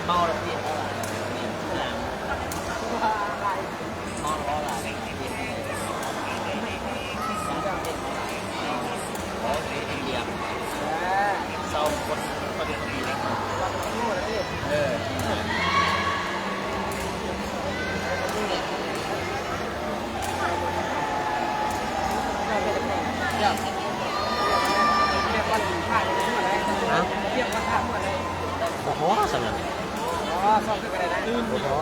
ເມົາແລ້ວເປັນ ຮະ? ບໍ່ພໍສ່ຳນັ້ນ ບໍ່ພໍ.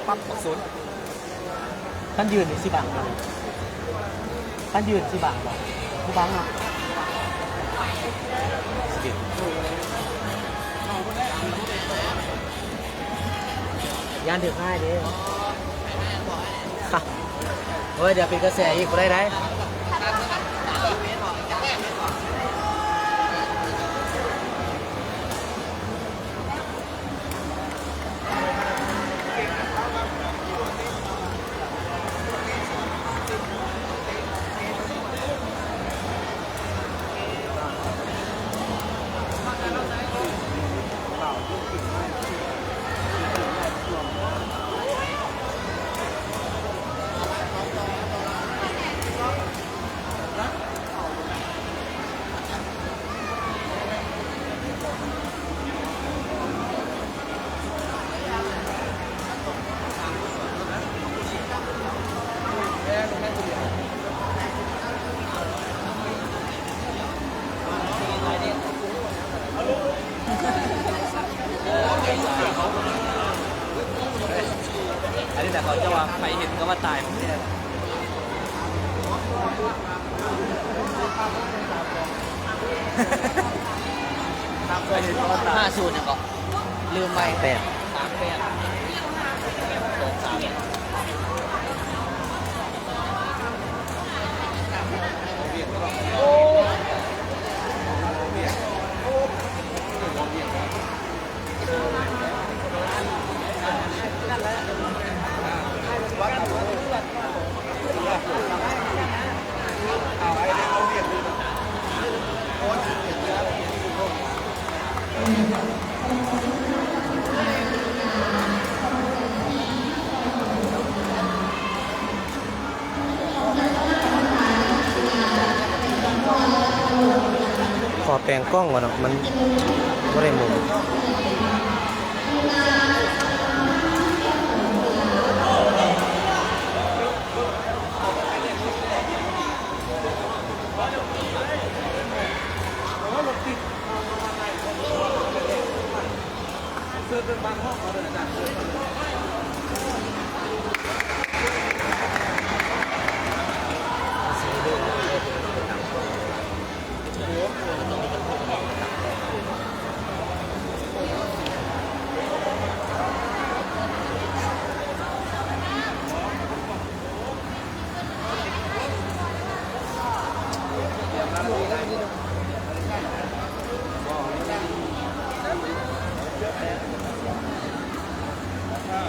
ປັບບັກສູນ ຄັນຢືນນີ້ຊິບັງບໍ່? ຄັນຢືນຊິບັງບໍ່? ບໍ່ບັງເນາະ ຊິເປັນ ຢ້ານຖືກຮ້າຍເດ້. ໂອ້ຍ ດຽວເປັນກະແສອີກ ບໍ່ໄດ້ໃດ. ອັນນີ້ແຫຼະເຂົາຈະວ່າໃຜເຫັນກໍວ່າຕາຍຂອງແທ້. ຫ້າສູນຫຍັງເກາະ? ລືມໄປ ສາມແປດ ສາມແປດ ສອງສາມ. ຂໍແປງກ້ອງກ່ອນເນາະ ມັນບໍ່ໄດ້ມຸມ. ອ່າ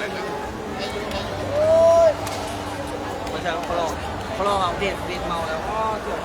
ບໍ່ໃຊ່ ເຂົາລອກ ເຂົາລອກເອົາເບດ ເບດເມົາແລ້ວ ອໍ ເຈົ້າ.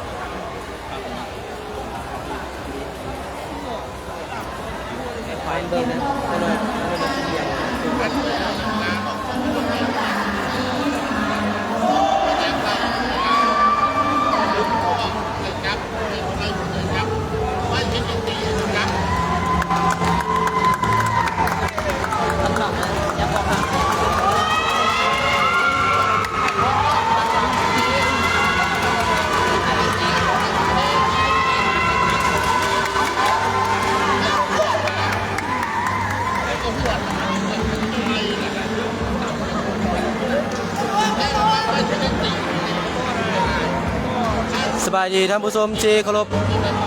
ສະບາຍດີທ່ານຜູ້ຊົມທີ່ເຄົາລົບ,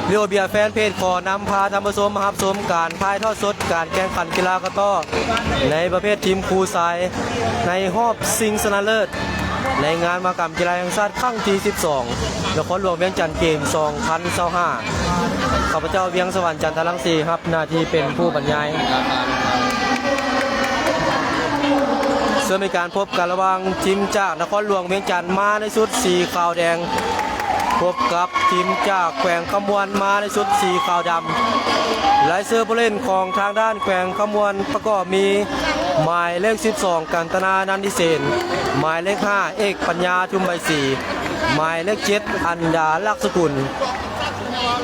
ລິໂອເບຍແຟນເພຈຂໍນຳພາທ່ານຜູ້ຊົມມາຮັບຊົມການຖ່າຍທອດສົດການແຂ່ງຂັນກິລາກະຕໍ້ ໃນປະເພດທີມຄູ່ຊາຍ ໃນຮອບຊິງຊະນະເລີດ ໃນງານມະຫະກຳກິລາແຫ່ງຊາດຄັ້ງທີສິບສອງ ນະຄອນຫຼວງວຽງຈັນເກມສອງພັນຊາວຫ້າ. ຂ້າພະເຈົ້າ ວຽງສະຫວັນ ຈັນທະລັງສີ ຮັບໜ້າທີ່ເປັນຜູ້ບັນຍາຍ. ເຊິ່ງມີການພົບກັນລະຫວ່າງທີມຈາກນະຄອນຫຼວງວຽງຈັນ ມາໃນຊຸດສີຂາວແດງ ພົບກັບທີມຈາກແຂວງຄຳມ່ວນ ມາໃນຊຸດສີຂາວດຳ. ລາຍຊື່ຜູ້ຫຼິ້ນຂອງທາງດ້ານແຂວງຄຳມ່ວນ ປະກອບມີ ໝາຍເລກສິບສອງ ກັນຕະນາ ນັນທິເສນ, ໝາຍເລກຫ້າ ເອກ ປັນຍາ ທຸມໃບສີ, ໝາຍເລກເຈັດ ອັນດາ ລັກສະກຸນ.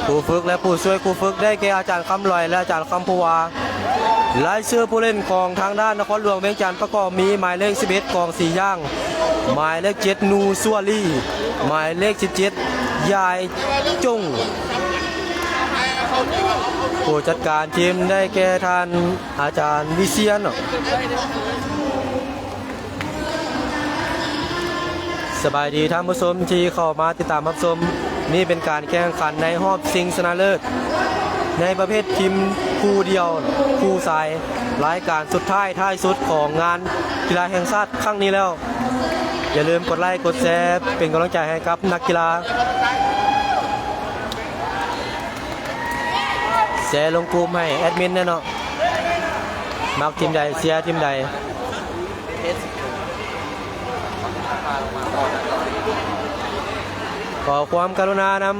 ຄູຝຶກ ແລະ ຜູ້ຊ່ວຍຄູຝຶກ ໄດ້ແກ່ ອາຈານຄຳຫຼອຍ ແລະ ອາຈານຄຳພູວາ. ລາຍຊື່ຜູ້ຫຼິ້ນຂອງທາງດ້ານນະຄອນຫຼວງວຽງຈັນ ປະກອບມີ ໝາຍເລກສິບເອັດ ກອງສີຢ່າງ, ໝາຍເລກເຈັດ ນູ ສ່ວລີ, ໝາຍເລກສິບເຈັດ ຢາຍ ຈົງ. ຜູ້ຈັດການທີມໄດ້ແກ່ທ່ານອາຈານວິຊຽນເນາະ. ສະບາຍດີທ່ານຜູ້ຊົມທີ່ເຂົ້າມາຕິດຕາມຮັບຊົມ. ນີ້ເປັນການແຂ່ງຂັນໃນຮອບຊິງຊະນະເລີດ ໃນປະເພດທີມຄູ່ດຽວຄູ່ຊາຍ ລາຍການສຸດທ້າຍທ້າຍສຸດຂອງງານກິລາແຫ່ງຊາດຄັ້ງນີ້ແລ້ວ. ຢ່າລືມກົດໄລກົດແຊເປັນກຳລັງໃຈໃຫ້ກັບນັກກິລາ. ແຊລົງກຸ່ມໃຫ້ແອດມິນແດ່ເນາະ. ມັກທີມໃດ ເຊຍທີມໃດ. ຂໍຄວາມກະລຸນານຳ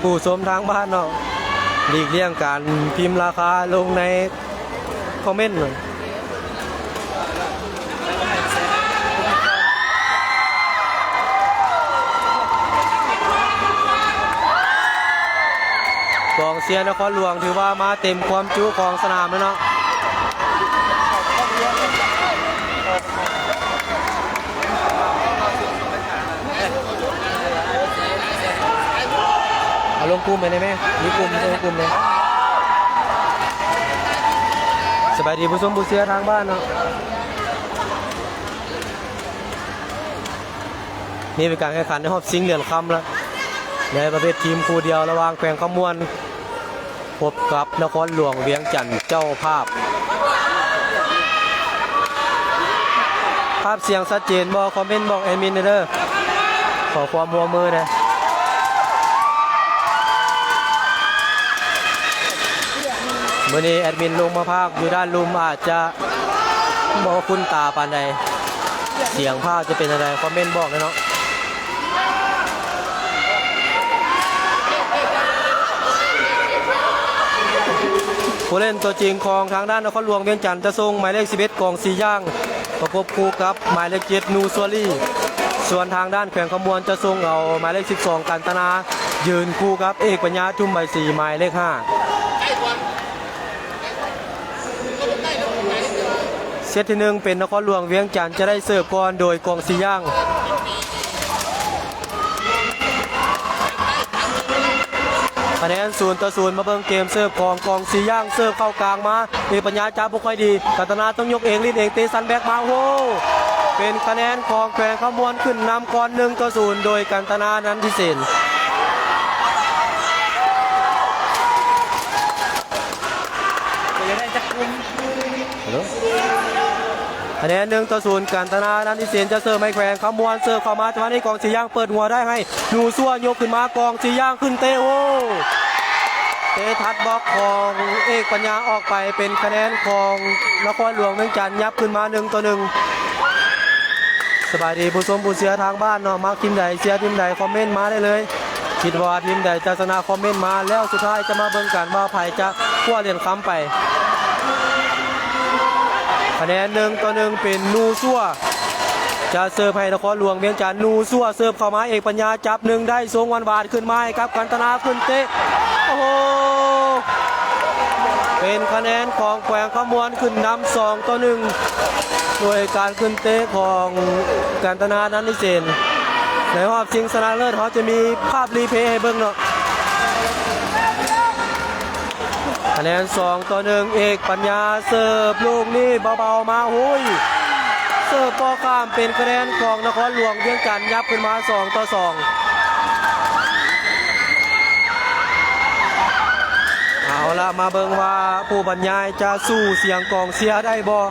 ຜູ້ຊົມທາງບ້ານເນາະ, ຫຼີກລ່ຽງການພິມລາຄາລົງໃນ ຄອມເມັນ. ກອງເຊຍນະຄອນຫຼວງຖືວ່າມາເຕັມຄວາມຈຸຂອງສະໜາມແລ້ວເນາະ. ເອົາລົງກຸ່ມໃຫ້ແດ່ແມ່ ມີກຸ່ມ ໃສ່ໃນກຸ່ມແດ່. ສະບາຍດີຜູ້ຊົມຜູ້ເຊຍທາງບ້ານເນາະ. ນີ້ເປັນການແຂ່ງຂັນໃນຮອບຊິງເດືອນຄ່ຳລະ ໃນປະເພດທີມຄູ່ດຽວລະຫວ່າງແຂວງຄຳມ່ວນ ພົບກັບນະຄອນຫຼວງວຽງຈັນເຈົ້າພາບ. ພາບສຽງຊັດເຈນບໍ່? ຄອມເມັນບອກແອດມິນແດ່ເດີ. ຂໍຄວາມຮ່ວມມືແດ່. ມື້ນີ້ແອດມິນລົງມາພາກຢູ່ດ້ານລຸ່ມ ອາດຈະບໍ່ຄຸ້ນຕາປານໃດ. ສຽງພາກຈະເປັນຈັ່ງໃດ? ຄອມເມັນບອກແດ່ເນາະ. ຜູ້ຫຼິ້ນຕົວຈິງຂອງທາງດ້ານນະຄອນຫຼວງວຽງຈັນ ຈະສົ່ງໝາຍເລກສິບເອັດ ກອງສີຢ່າງ ປະກົບຄູ່ກັບໝາຍເລກເຈັດ ນູ ສ່ວນລີ. ສ່ວນທາງດ້ານແຂວງຄຳມ່ວນ ຈະສົ່ງເອົາໝາຍເລກສິບສອງ ກັນຕະນາ ຢືນຄູ່ກັບເອກ ປັນຍາ ທຸມໃບສີ ໝາຍເລກຫ້າ. ເຊດທີໜຶ່ງ ເປັນນະຄອນຫຼວງວຽງຈັນ ຈະໄດ້ເສີບກ່ອນໂດຍກອງສີຢ່າງ. ຄະແນນ ສູນຕໍ່ສູນ. ມາເບິ່ງເກມເສີບຂອງກອງສີຢ່າງ ເສີບເຂົ້າກາງມາ ເອກ ປັນຍາ ຈັບບໍ່ຄ່ອຍດີ ກັນຕະນາຕ້ອງຍົກເອງ ຫຼິ້ນເອງ ເຕະສັ້ນແບັກມາ ໂອ້ໂຫ ເປັນຄະແນນຂອງແຂວງຄຳມ່ວນ ຂຶ້ນນຳກ່ອນ ໜຶ່ງຕໍ່ສູນ ໂດຍກັນຕະນາ ນັນທິເສນ. ຄະແນນ ໜຶ່ງຕໍ່ສູນ. ກັນຕະນາ ນັນທິເສນ ຈະເສີບໃຫ້ແຂວງຄຳມ່ວນ ເສີບເຂົ້າມາ ຈັງຫວະນີ້ກອງສີຢ່າງເປີດຫົວໄດ້ໃຫ້ ນູ ຊົ່ວ ຍົກຂຶ້ນມາ ກອງສີຢ່າງຂຶ້ນເຕະ ໂອ້ ເຕະທັດບລັອກຂອງເອກປັນຍາອອກໄປ ເປັນຄະແນນຂອງນະຄອນຫຼວງວຽງຈັນ ຫຍັບຂຶ້ນມາໜຶ່ງຕໍ່ໜຶ່ງ. ສະບາຍດີຜູ້ຊົມຜູ້ເຊຍທາງບ້ານເນາະ, ມັກທີມໃດ ເຊຍທີມໃດ ຄອມເມັນມາໄດ້ເລີຍ. ຄິດວ່າທີມໃດຈະຊະນະ ຄອມເມັນມາ ແລ້ວສຸດທ້າຍຈະມາເບິ່ງກັນວ່າໃຜຈະຄວ້າຫຼຽນຄຳໄປ. ຄະແນນໜຶ່ງຕໍ່ໜຶ່ງ ເປັນນູຊັວ ຈະເສີບໃຫ້ນະຄອນຫຼວງວຽງຈັນ. ນູຊັວເສີບເຂົ້າມາ ເອກປັນຍາຈັບໜຶ່ງໄດ້ ສົ່ງຫວານໆ ຂຶ້ນມາໃຫ້ກັບກັນຕະນາ ຂຶ້ນເຕະ ໂອ້ໂຫ ເປັນຄະແນນຂອງແຂວງຄຳມ່ວນ ຂຶ້ນນຳສອງຕໍ່ໜຶ່ງ ໂດຍການຂຶ້ນເຕະຂອງກັນຕະນາ ນັນນິເສນ. ໃນຮອບຊິງຊະນະເລີດ ເຮົາຈະມີພາບຣີເພລໃຫ້ເບິ່ງເນາະ. ຄະແນນສອງຕໍ່ໜຶ່ງ ເອກປັນຍາເສີບລູກນີ້ເບົາໆມາ ໂອ້ຍ ເສີບບໍ່ຂ້າມ ເປັນຄະແນນຂອງນະຄອນຫຼວງວຽງຈັນ ຫຍັບຂຶ້ນມາສອງຕໍ່ສອງ. ເອົາລະ ມາເບິ່ງວ່າຜູ້ບັນຍາຍຈະສູ້ສຽງກອງເຊຍໄດ້ບໍ່?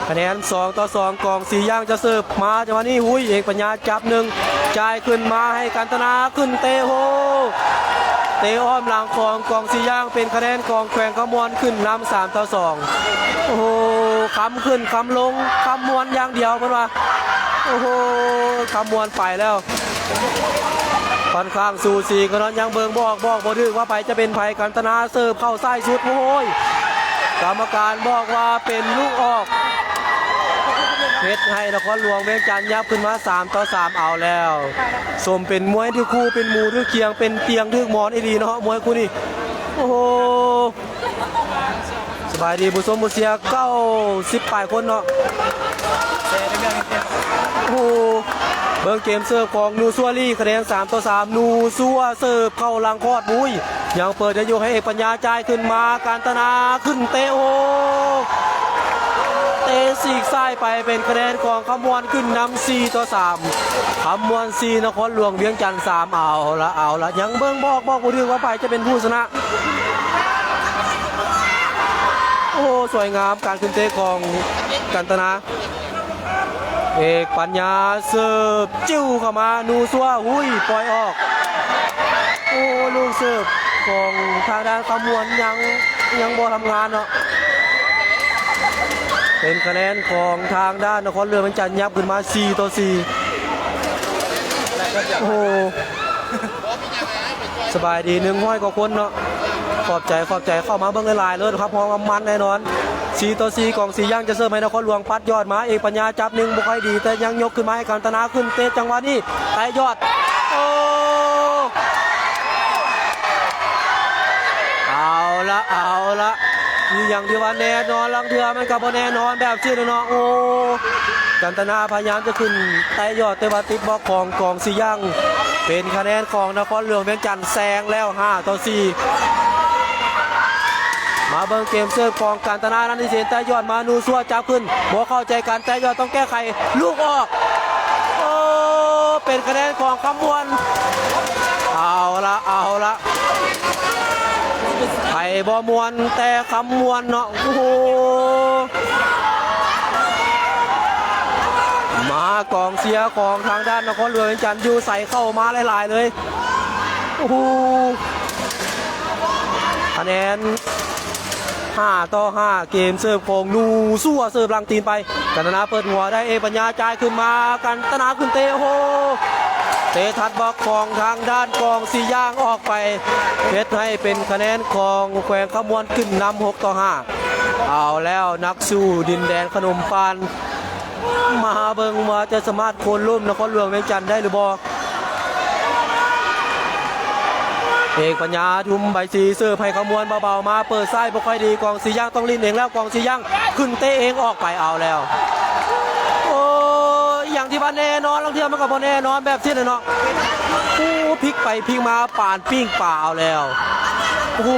ຄະແນນສອງຕໍ່ສອງ ກອງສີຢາງຈະເສີບມາ ຈັງຫວະນີ້ ຫຸຍ ເອກປັນຍາຈັບໜຶ່ງ ຈ່າຍຂຶ້ນມາໃຫ້ກັນຕະນາ ຂຶ້ນເຕະ ໂອ້ ເຕະອ້ອມຫຼັງຂອງກອງສີຢາງ ເປັນຄະແນນຂອງແຂວງຄຳມ່ວນ ຂຶ້ນນຳສາມຕໍ່ສອງ. ໂອ້ໂຫ ຄຳຂຶ້ນຄຳລົງ ຄຳມ່ວນຢ່າງດຽວເພິ່ນວ່າ. ໂອ້ໂຫ ຄຳມ່ວນໄປແລ້ວ. ຂ້ອນຂ້າງສູສີກັນເນາະ ຍັງເບິ່ງບໍ່ອອກ ບອກບໍ່ຖືກວ່າໃຜຈະເປັນໃຜ. ກັນຕະນາເສີບເຂົ້າຊ້າຍສຸດ ໂອ້ຍ ກຳມະການບອກວ່າເປັນລູກອອກ ເຮັດໃຫ້ນະຄອນຫຼວງວຽງຈັນຫຍັບຂຶ້ນມາສາມຕໍ່ສາມ. ເອົາແລ້ວ ສົມເປັນມວຍຖືກຄູ່ ເປັນໝູຖືກຄຽງ ເປັນຕຽງຖືກໝອນອີ່ຫຼີເນາະ ມວຍຄູ່ນີ້. ໂອ້ໂຫ ສະບາຍດີຜູ້ຊົມຜູ້ເຊຍ ເກົ້າສິບປາຍຄົນເນາະ. ໂອ້ໂຫ ເບິ່ງເກມເສີບຂອງນູຊວລີ ຄະແນນສາມຕໍ່ສາມ. ນູຊວເສີບເຂົ້າຫຼັງຄອດ ຫຸຍ ຍັງເປີດໄດ້ຢູ່ໃຫ້ເອກປັນຍາ ຈ່າຍຂຶ້ນມາ ກັນຕະນາ ຂຶ້ນເຕະ ໂອ້ ເຕະສີກຊ້າຍໄປ ເປັນຄະແນນຂອງຄຳມ່ວນ ຂຶ້ນນຳສີ່ຕໍ່ສາມ. ຄຳມ່ວນສີ່ ນະຄອນຫຼວງວຽງຈັນສາມ. ເອົາລະ ເອົາລະ ຍັງເບິ່ງບໍ່ອອກ ບອກບໍ່ຖືກວ່າໃຜຈະເປັນຜູ້ຊະນະ. ໂອ້ ສວຍງາມການຂຶ້ນເຕະຂອງກັນຕະນາ. ເອກປັນຍາເສີບ ຈິ້ວເຂົ້າມາ ນູຊວ ຫຸຍ ປ່ອຍອອກ. ໂອ້ ລູກເສີບຂອງທາງດ້ານຄຳມ່ວນຍັງ ຍັງບໍ່ທຳງານເນາະ. ເປັນຄະແນນຂອງທາງດ້ານນະຄອນຫຼວງວຽງຈັນ ຫຍັບຂຶ້ນມາສີ່ຕໍ່ສີ່. ໂອ້ໂຫ ສະບາຍດີໜຶ່ງຮ້ອຍກວ່າຄົນເນາະ. ຂອບໃຈ ຂອບໃຈ ເຂົ້າມາເບິ່ງຫຼາຍໆເລີຍຄັບ ຮອງກຳມັນແນ່ນອນ. ສີ່ຕໍ່ສີ່ ກອງສີຢາງຈະເສີບໃຫ້ນະຄອນຫຼວງ ປັດຍອດມາ ເອກປັນຍາຈັບໜຶ່ງ ບໍ່ຄ່ອຍດີ ແຕ່ຍັງຍົກຂຶ້ນມາໃຫ້ກັນຕະນາ ຂຶ້ນເຕະ ຈັງຫວະນີ້ ແຕະຍອດ ໂອ້ ເອົາລະ ເອົາລະ ອີ່ຫຍັງທີ່ວ່າແນ່ນອນ ລາງເທື່ອມັນກໍບໍ່ແນ່ນອນແບບຊີ້ແຫຼະເນາະ. ໂອ້ ກັນຕະນາພະຍາຍາມຈະຂຶ້ນແຕະຍອດ ແຕ່ວ່າຕິດບລັອກຂອງກອງສີຢາງ ເປັນຄະແນນຂອງນະຄອນຫຼວງວຽງຈັນແຊງແລ້ວ ຫ້າຕໍ່ສີ່. ມາເບິ່ງເກມເສີບຂອງກັນຕະນາ ນັນທິເສນ ແຕະຍອດມາ ນູຊວ ຈັບຂຶ້ນ ບໍ່ເຂົ້າໃຈກັນ ແຕະຍອດຕ້ອງແກ້ໄຂ ລູກອອກ. ໂອ້ ເປັນຄະແນນຂອງຄຳມ່ວນ. ເອົາລະ ເອົາລະ ໃຜບໍ່ມ່ວນແຕ່ຄຳມ່ວນເນາະ. ໂອ້ໂຫ ມາກອງເຊຍຂອງທາງດ້ານນະຄອນຫຼວງວຽງຈັນ ຢູ່ໃສເຂົ້າມາຫຼາຍໆເລີຍ. ໂອ້ໂຫ ຄະແນນຫ້າຕໍ່ຫ້າ ເກມເສີບຂອງນູຊວເສີບຫຼັງຕີນໄປ ກັນຕະນາເປີດຫົວໄດ້ ເອກປັນຍາຈ່າຍຂຶ້ນມາ ກັນຕະນາຂຶ້ນເຕະ ໂອ້ໂຫ ເຕະທັດບລັອກຂອງທາງດ້ານກອງສີຢາງອອກໄປ ເຮັດໃຫ້ເປັນຄະແນນຂອງແຂວງຄຳມ່ວນຂຶ້ນນຳຫົກຕໍ່ຫ້າ. ເອົາແລ້ວ ນັກສູ້ດິນແດນຂະໜົມປານ ມາເບິ່ງວ່າຈະສາມາດໂຄ່ນລົ້ມນະຄອນຫຼວງວຽງຈັນໄດ້ຫຼືບໍ່. ເອກປັນຍາທຸ່ມໃບສີເສີບໃຫ້ຄຳມ່ວນເບົາໆມາ ເປີດຊ້າຍບໍ່ຄ່ອຍດີ ກອງສີຢາງຕ້ອງຫຼິ້ນເອງແລ້ວ ກອງສີຢາງຂຶ້ນເຕະເອງອອກໄປ. ເອົາແລ້ວ ໂອ້ ອີ່ຫຍັງທີ່ວ່າແນ່ນອນ ລາງເທື່ອມັນກໍບໍ່ແນ່ນອນແບບຊີ້ແຫຼະເນາະ. ໂອ້ ພິກໄປພິກມາປານປີ້ງປາ. ເອົາແລ້ວ ໂອ້ໂຫ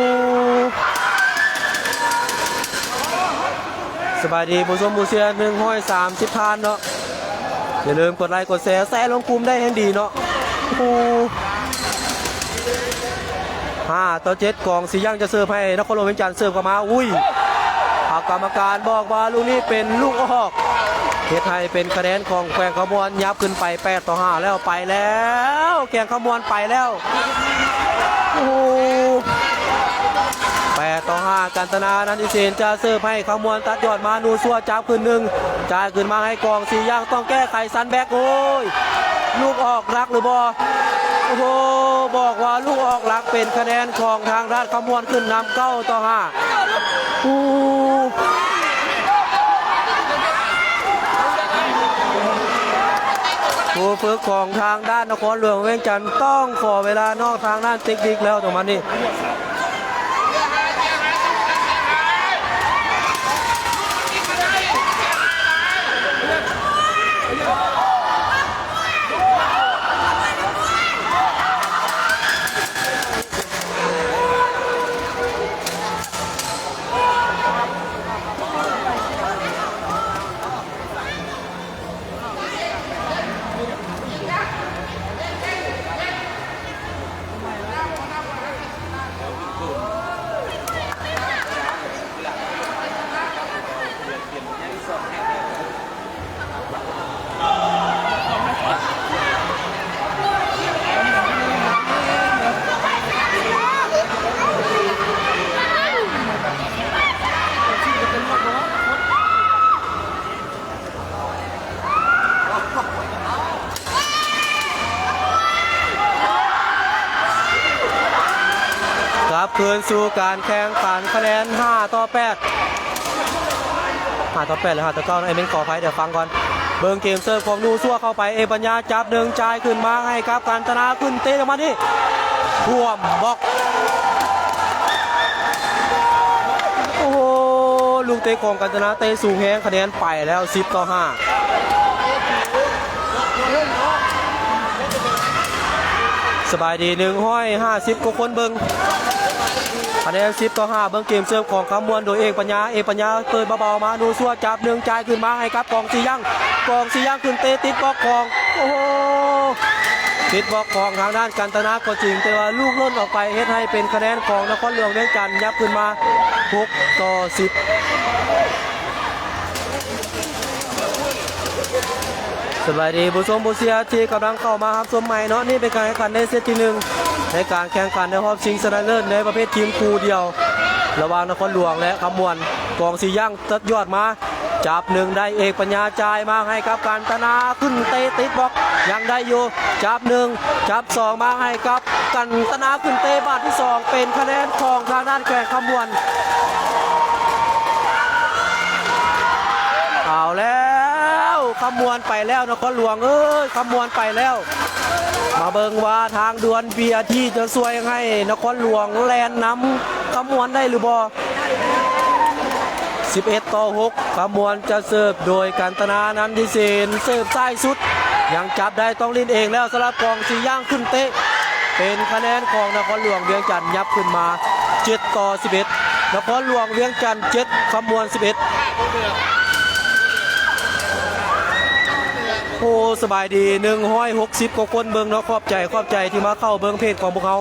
ສະບາຍດີຜູ້ຊົມຜູ້ເຊຍໜຶ່ງຮ້ອຍສາມສິບທ່ານເນາະ. ຢ່າລືມກົດໄລກົດແຊ ແຊລົງກຸ່ມໄດ້ແຮ່ງດີເນາະ. ໂອ້ ຫ້າຕໍ່ເຈັດ ກອງສີຢາງຈະເສີບໃຫ້ນະຄອນຫຼວງວຽງຈັນ ເສີບເຂົ້າມາ ອຸ້ຍ ທາງກຳມະການບອກວ່າລູກນີ້ເປັນລູກອອກ. ເຮັດໃຫ້ເປັນຄະແນນຂອງແຂວງຄຳມ່ວນ ຫຍັບຂຶ້ນໄປແປດຕໍ່ຫ້າແລ້ວ ໄປແລ້ວ ແຂວງຄຳມ່ວນໄປແລ້ວ. ໂອ້ໂຫ ແປດຕໍ່ຫ້າ ກັນຕະນາ ນັນທິເສນ ຈະເສີບໃຫ້ຄຳມ່ວນ ຕັດຍອດມາ ນູຊວ ຈັບຄືນໜຶ່ງ ຈ່າຍຂຶ້ນມາໃຫ້ກອງສີຢ່າງ ຕ້ອງແກ້ໄຂ ຊັນແບັກ ໂອ້ຍ ລູກອອກຫຼັກຫຼືບໍ່? ໂອ້ໂຫ ບອກວ່າລູກອອກຫຼັກ ເປັນຄະແນນຂອງທາງດ້ານຄຳມ່ວນ ຂຶ້ນນຳເກົ້າຕໍ່ຫ້າ. ໂອ້ ຜູ້ຝຶກຂອງທາງດ້ານນະຄອນຫຼວງວຽງຈັນ ຕ້ອງຂໍເວລານອກທາງດ້ານເຕັກນິກແລ້ວ ຕອນນີ້. ກັບຄືນສູ່ການແຂ່ງຂັນ ຄະແນນຫ້າຕໍ່ແປດ ຫ້າຕໍ່ແປດ ຫຼື ຫ້າຕໍ່ເກົ້າ ເນາະ ແອດມິນ ຂໍອະໄພ ດຽວຟັງກ່ອນ. ເບິ່ງເກມເສີບຂອງນູຊວເຂົ້າໄປ ເອກປັນຍາ ຈັບໜຶ່ງ ຈ່າຍຂຶ້ນມາໃຫ້ກັບກັນຕະນາ ຂຶ້ນເຕະ ຈັງຫວະນີ້ ຖ້ວມບລັອກ. ໂອ້ໂຫ ລູກເຕະຂອງກັນຕະນາ ເຕະສູງແຮງ ຄະແນນໄປແລ້ວ ສິບຕໍ່ຫ້າ. ສະບາຍດີ ໜຶ່ງຮ້ອຍຫ້າສິບກວ່າຄົນເບິ່ງ ຄະແນນ ສິບຕໍ່ຫ້າ. ເບິ່ງເກມເສີບຂອງຄຳມ່ວນ ໂດຍເອກປັນຍາ ເອກປັນຍາ ເປີດເບົາໆມາ ນູຊວ ຈັບໜຶ່ງ ຈ່າຍຂຶ້ນມາໃຫ້ກັບກອງສີຢ່າງ ກອງສີຢ່າງ ຂຶ້ນເຕະ ຕິດບລັອກຂອງ ໂອ້ໂຫ ຕິດບລັອກຂອງທາງດ້ານກັນຕະນາກໍຈິງ ແຕ່ວ່າລູກຫຼົ່ນອອກໄປ ເຮັດໃຫ້ເປັນຄະແນນຂອງນະຄອນຫຼວງວຽງຈັນ ຫຍັບຂຶ້ນມາ ຫົກຕໍ່ສິບ. ສະບາຍດີຜູ້ຊົມຜູ້ເຊຍທີ່ກຳລັງເຂົ້າມາຮັບຊົມໃໝ່ເນາະ. ນີ້ເປັນການແຂ່ງຂັນໃນເຊດທີໜຶ່ງ ໃນການແຂ່ງຂັນໃນຮອບຊິງຊະນະເລີດໃນປະເພດທີມຄູ່ດຽວ ລະຫວ່າງນະຄອນຫຼວງ ແລະ ຄຳມ່ວນ. ກອງສີຢ່າງຕັດຍອດມາ ຈັບໜຶ່ງໄດ້ ເອກປັນຍາ ຈ່າຍມາໃຫ້ກັບກັນຕະນາ ຂຶ້ນເຕະ ຕິດບລັອກ ຍັງໄດ້ຢູ່ ຈັບໜຶ່ງ ຈັບສອງ ມາໃຫ້ກັບກັນຕະນາ ຂຶ້ນເຕະ ບາດທີສອງ ເປັນຄະແນນຂອງທາງດ້ານແຂວງຄຳມ່ວນ. ເອົາແລ້ວ ຄຳມ່ວນໄປແລ້ວ ນະຄອນຫຼວງເອີຍ ຄຳມ່ວນໄປແລ້ວ. ມາເບິ່ງວ່າທາງດ່ວນເບຍທີຈະຊ່ວຍໃຫ້ນະຄອນຫຼວງແລ່ນນຳຄຳມ່ວນໄດ້ຫຼືບໍ່? ສິບເອັດຕໍ່ຫົກ ຄຳມ່ວນຈະເສີບໂດຍກັນຕະນາ ນັນທິເສນ ເສີບຊ້າຍສຸດ ຍັງຈັບໄດ້ ຕ້ອງຫຼິ້ນເອງແລ້ວ ສຳລັບກອງສີຢ່າງ ຂຶ້ນເຕະ ເປັນຄະແນນຂອງນະຄອນຫຼວງວຽງຈັນ ຫຍັບຂຶ້ນມາ ເຈັດຕໍ່ສິບເອັດ. ນະຄອນຫຼວງວຽງຈັນ ເຈັດ ຄຳມ່ວນ ສິບເອັດ. ໂອ້ ສະບາຍດີ ໜຶ່ງຮ້ອຍຫົກສິບກວ່າຄົນເບິ່ງເນາະ. ຂອບໃຈ ຂອບໃຈທີ່ມາເຂົ້າເບິ່ງເພຈຂອງພວກເຮົາ.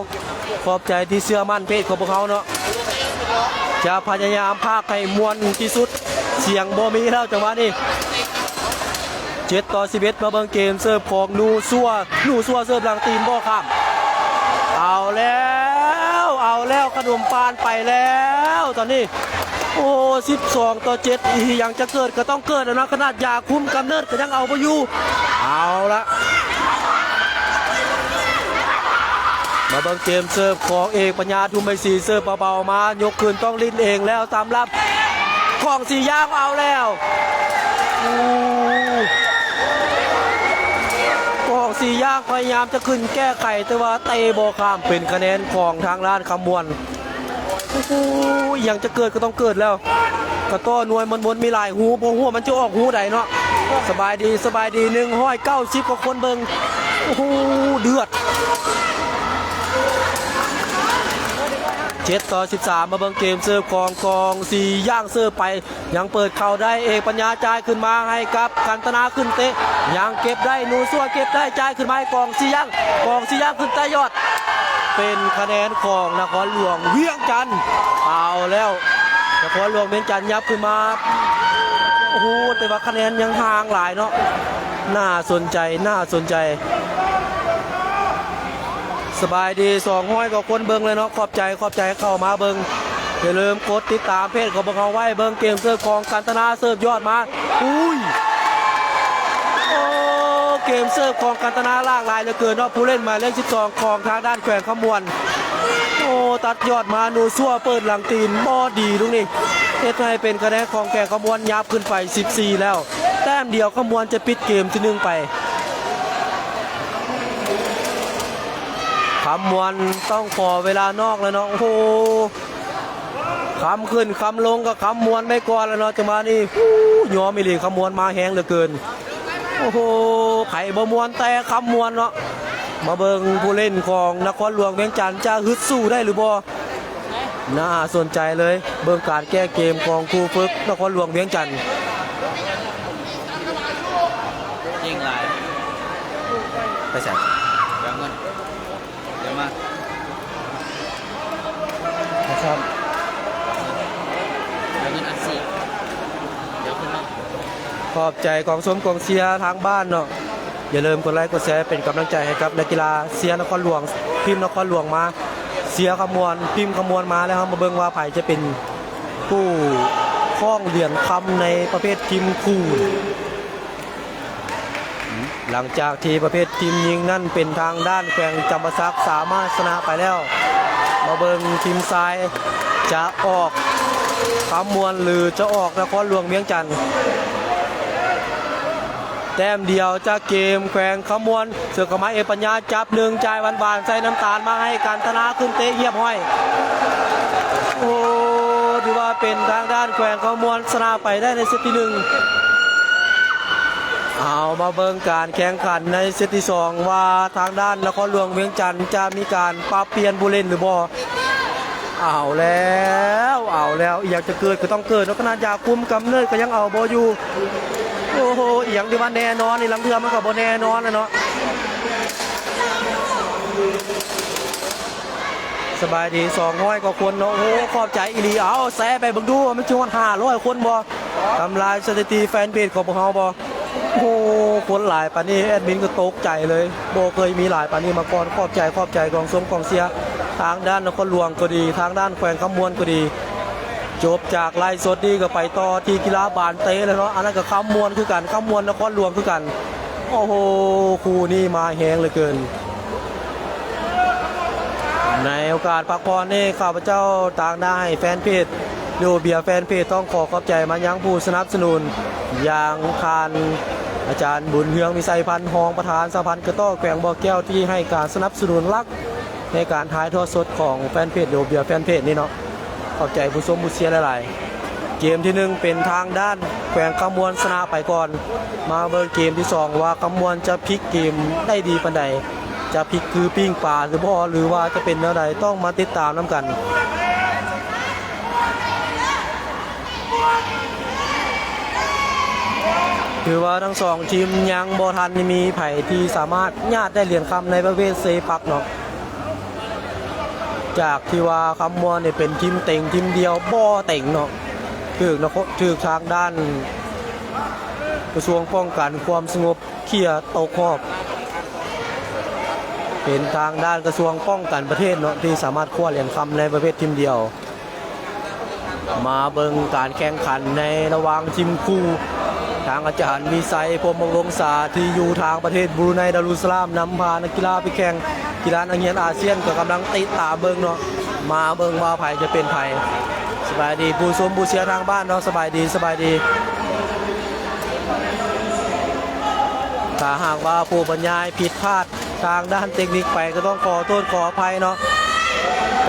ຂອບໃຈທີ່ເຊື່ອໝັ້ນເພຈຂອງພວກເຮົາເນາະ. ຈະພະຍາຍາມພາກໃຫ້ມ່ວນທີ່ສຸດ. ສຽງບໍ່ມີແລ້ວຈັງຫວະນີ້. ເຈັດຕໍ່ສິບເອັດ ມາເບິ່ງເກມເສີບຂອງນູຊວ. ນູຊວເສີບຫຼັງຕີນບໍ່ຂ້າມ. ເອົາແລ້ວ ເອົາແລ້ວ ຂະໜົມປານໄປແລ້ວຕອນນີ້. ໂອ້ ສິບສອງຕໍ່ເຈັດ ອີຫຍັງຈະເກີດກໍຕ້ອງເກີດແລ້ວນະ ຂະໜາດຢາຄຸມກຳເນີດກໍຍັງເອົາບໍ່ຢູ່. ເອົາລະ ມາເບິ່ງເກມເສີບຂອງເອກປັນຍາ ທຸມໄມສີ ເສີບເບົາໆມາ ຍົກຄືນ ຕ້ອງຫຼິ້ນເອງແລ້ວ ຕາມລັບ ກອງສີຢ່າງ ເອົາແລ້ວ. ໂອ້ ກອງສີຢ່າງພະຍາຍາມຈະຂຶ້ນແກ້ໄຂ ແຕ່ວ່າເຕະບໍ່ຂ້າມ ເປັນຄະແນນຂອງທາງດ້ານຄຳມ່ວນ. ໂອ້ໂຫ ອີຫຍັງຈະເກີດກໍຕ້ອງເກີດແລ້ວ. ກະຕໍ່ໜ່ວຍມັນວົນມີຫຼາຍຮູ ບໍ່ຮູ້ວ່າມັນຈະອອກຮູໃດເນາະ. ສະບາຍດີ ສະບາຍດີ ໜຶ່ງຮ້ອຍເກົ້າສິບກວ່າຄົນເບິ່ງ. ໂອ້ໂຫ ເດືອດ. ເຈັດຕໍ່ສິບສາມ ມາເບິ່ງເກມເສີບຂອງກອງສີຢ່າງ ເສີບໄປ ຍັງເປີດເຂົ້າໄດ້ ເອກປັນຍາ ຈ່າຍຂຶ້ນມາໃຫ້ກັບກັນຕະນາ ຂຶ້ນເຕະ ຍັງເກັບໄດ້ ນູຊວເກັບໄດ້ ຈ່າຍຂຶ້ນມາໃຫ້ກອງສີຢ່າງ ກອງສີຢ່າງ ຂຶ້ນແຕະຍອດ ເປັນຄະແນນຂອງນະຄອນຫຼວງວຽງຈັນ. ເອົາແລ້ວ ນະຄອນຫຼວງວຽງຈັນຫຍັບຂຶ້ນມາ ໂອ້ໂຫ ແຕ່ວ່າຄະແນນຍັງຫ່າງຫຼາຍເນາະ. ໜ້າສົນໃຈ ໜ້າສົນໃຈ. ສະບາຍດີ ສອງຮ້ອຍກວ່າຄົນເບິ່ງເລີຍເນາະ. ຂອບໃຈ ຂອບໃຈເຂົ້າມາເບິ່ງ. ຢ່າລືມກົດຕິດຕາມເພຈຂອງພວກເຮົາໄວ້. ເບິ່ງເກມເສີບຂອງກັນຕະນາ ເສີບຍອດມາ. ອຸ້ຍ ໂອ້ ເກມເສີບຂອງກັນຕະນາຫຼາກຫຼາຍເຫຼືອເກີນເນາະ. ຜູ້ຫຼິ້ນໝາຍເລກສິບສອງຂອງທາງດ້ານແຂວງຄຳມ່ວນ ໂອ້ ຕັດຍອດມາ ນູຊັວເປີດຫຼັງຕີນບໍ່ດີລູກນີ້ ເຮັດໃຫ້ເປັນຄະແນນຂອງແຂວງຄຳມ່ວນຫຍັບຂຶ້ນໄປສິບສີ່ແລ້ວ. ແຕ້ມດຽວຄຳມ່ວນຈະປິດເກມທີໜຶ່ງໄປ. ຄຳມ່ວນຕ້ອງຂໍເວລານອກແລ້ວເນາະ. ໂອ້ໂຫ ຄຳຂຶ້ນຄຳລົງກໍຄຳມ່ວນໄປກ່ອນແລ້ວເນາະ ຈັງຫວະນີ້. ໂອ້ ຍອມອີ່ຫຼີ ຄຳມ່ວນມາແຮງເຫຼືອເກີນ. ໂອ້ໂຫ ໃຜບໍ່ມ່ວນແຕ່ຄຳມ່ວນເນາະ. ມາເບິ່ງຜູ້ຫຼິ້ນຂອງນະຄອນຫຼວງວຽງຈັນຈະຮຶດສູ້ໄດ້ຫຼືບໍ່? ໜ້າສົນໃຈເລີຍ ເບິ່ງການແກ້ເກມຂອງຄູຝຶກນະຄອນຫຼວງວຽງຈັນ. ຍິງຫຼາຍ ໄປໃສ? ດຽວເງິນ ດຽວມາ ນະຄອນ ດຽວເງິນອັດຊີ ດຽວຂຶ້ນມາ. ຂອບໃຈກອງຊົມກອງເຊຍທາງບ້ານເນາະ. ຢ່າລືມກົດໄລກົດແຊເປັນກຳລັງໃຈໃຫ້ກັບນັກກິລາ. ເຊຍນະຄອນຫຼວງ ພິມນະຄອນຫຼວງມາ. ເຊຍຄຳມ່ວນ ພິມຄຳມ່ວນມາ. ແລ້ວເຮົາມາເບິ່ງວ່າໃຜຈະເປັນຜູ້ຄອງຫຼຽນຄຳໃນປະເພດທີມຄູ່. ຫຼັງຈາກທີ່ປະເພດທີມຍິງນັ້ນເປັນທາງດ້ານແຂວງຈຳປາສັກສາມາດຊະນະໄປແລ້ວ. ມາເບິ່ງທີມຊາຍຈະອອກຄຳມ່ວນ ຫຼື ຈະອອກນະຄອນຫຼວງວຽງຈັນ. ແຕ້ມດຽວຈາກເກມແຂວງຄຳມ່ວນ ເສີບເຂົ້າມາ ເອປັນຍາ ຈັບໜຶ່ງ ຈ່າຍຫວານໆ ໃສ່ນ້ຳຕານມາໃຫ້ກັນຕະນາ ຂຶ້ນເຕະຮຽບຮ້ອຍ. ໂອ້ ຖືວ່າເປັນທາງດ້ານແຂວງຄຳມ່ວນຊະນະໄປໄດ້ໃນເຊັດທີໜຶ່ງ. ເອົາ ມາເບິ່ງການແຂ່ງຂັນໃນເຊັດທີສອງ ວ່າທາງດ້ານນະຄອນຫຼວງວຽງຈັນຈະມີການປັບປ່ຽນຜູ້ຫຼິ້ນຫຼືບໍ່. ເອົາແລ້ວ ເອົາແລ້ວ ອີ່ຫຍັງຈະເກີດກໍຕ້ອງເກີດເນາະ. ຂະໜາດຢາຄຸມກຳເນີດກໍຍັງເອົາບໍ່ຢູ່. ໂອ້ໂຫ ອີ່ຫຍັງທີ່ວ່າແນ່ນອນນີ້ ລາງເທື່ອມັນກໍບໍ່ແນ່ນອນນະເນາະ. ສະບາຍດີ ສອງຮ້ອຍກວ່າຄົນເນາະ. ໂອ້ ຂອບໃຈອີ່ຫຼີ. ເອົາ ແຊໄປເບິ່ງດູ ມັນຊິຮອດຫ້າຮ້ອຍຄົນບໍ່? ທຳລາຍສະຖິຕິແຟນເພຈຂອງພວກເຮົາບໍ່? ໂອ້ ຄົນຫຼາຍປານນີ້ ແອດມິນກໍຕົກໃຈເລີຍ ບໍ່ເຄີຍມີຫຼາຍປານນີ້ມາກ່ອນ. ຂອບໃຈ ຂອບໃຈກອງຊົມກອງເຊຍ ທາງດ້ານນະຄອນຫຼວງກໍດີ ທາງດ້ານແຂວງຄຳມ່ວນກໍດີ. ຈົບຈາກໄລຟ໌ສົດນີ້ກໍໄປຕໍ່ທີ່ກິລາບານເຕະແລ້ວເນາະ. ອັນນັ້ນກໍຄຳມ່ວນຄືກັນ ຄຳມ່ວນນະຄອນຫຼວງຄືກັນ. ໂອ້ໂຫ ຄູ່ນີ້ມາແຮງເຫຼືອເກີນ. ໃນໂອກາດພັກຜ່ອນນີ້ ຂ້າພະເຈົ້າຕາງໜ້າໃຫ້ແຟນເພຈ ໂດເບຍແຟນເພຈ ຕ້ອງຂໍຂອບໃຈມາຍັງຜູ້ສະໜັບສະໜູນ ຢ່າງທ່ານອາຈານບຸນເຮືອງ ວິໄສພັນ ຮອງປະທານສະຫະພັນກະຕໍ້ແຂວງບໍ່ແກ້ວ ທີ່ໃຫ້ການສະໜັບສະໜູນຫຼັກໃນການຖ່າຍທອດສົດຂອງແຟນເພຈ ໂດເບຍແຟນເພຈນີ້ເນາະ. ຂອບໃຈຜູ້ຊົມຜູ້ເຊຍຫຼາຍໆ. ເກມທີໜຶ່ງເປັນທາງດ້ານແຂວງຄຳມ່ວນຊະນະໄປກ່ອນ. ມາເບິ່ງເກມທີສອງວ່າຄຳມ່ວນຈະພລິກເກມໄດ້ດີປານໃດ, ຈະພລິກຄືປີ້ງປາຫຼືບໍ່ ຫຼືວ່າຈະເປັນແນວໃດ, ຕ້ອງມາຕິດຕາມນຳກັນ. ຖືວ່າທັງສອງທີມຍັງບໍ່ທັນມີໃຜທີ່ສາມາດຍາດໄດ້ຫຼຽນຄຳໃນປະເພດເຊປັກເນາະ. ຈາກທີ່ວ່າຄຳມ່ວນນີ້ເປັນທີມເຕັງທີມດຽວ ບໍ່ເຕັງເນາະ, ຖືກນະ ຖືກທາງດ້ານກະຊວງປ້ອງກັນຄວາມສະຫງົບເຄຍຕົກຮອບ. ເປັນທາງດ້ານກະຊວງປ້ອງກັນປະເທດເນາະ ທີ່ສາມາດຄວ້າຫຼຽນຄຳໃນປະເພດທີມດຽວ. ມາເບິ່ງການແຂ່ງຂັນໃນລະຫວ່າງທີມຄູ່ ທາງອາຈານວິໄສ ພົມມະວົງສາ ທີ່ຢູ່ທາງປະເທດບຣູໄນ ດາຣຸນສະລາມ ນຳພານັກກິລາໄປແຂ່ງ ກິລານັກຮຽນອາຊຽນ ກໍກຳລັງຕິດຕາມເບິ່ງເນາະ. ມາເບິ່ງວ່າໃຜຈະເປັນໃຜ. ສະບາຍດີຜູ້ຊົມຜູ້ເຊຍທາງບ້ານເນາະ, ສະບາຍດີ ສະບາຍດີ. ຖ້າຫາກວ່າຜູ້ບັນຍາຍຜິດພາດ ທາງດ້ານເຕັກນິກໄປກໍຕ້ອງຂໍໂທດຂໍອະໄພເນາະ.